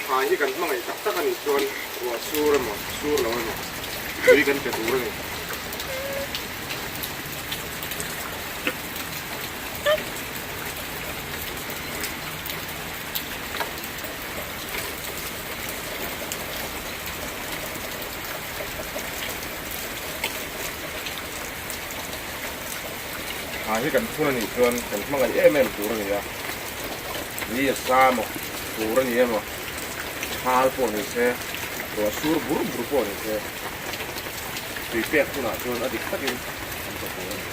Thlai hi kan hmangaih tak tak a nih chuan ruah sur emaw sur lo emaw tui kan pe tur a ni. Thlai hi kan phun a nih chuan kan hmangaih em em tur a ni a, ni a sa emaw tur a ni emaw thal pawh ni se ruah sur bur bur pawh ni se tui pek hunah chuan a dik takin an pe tur a ni.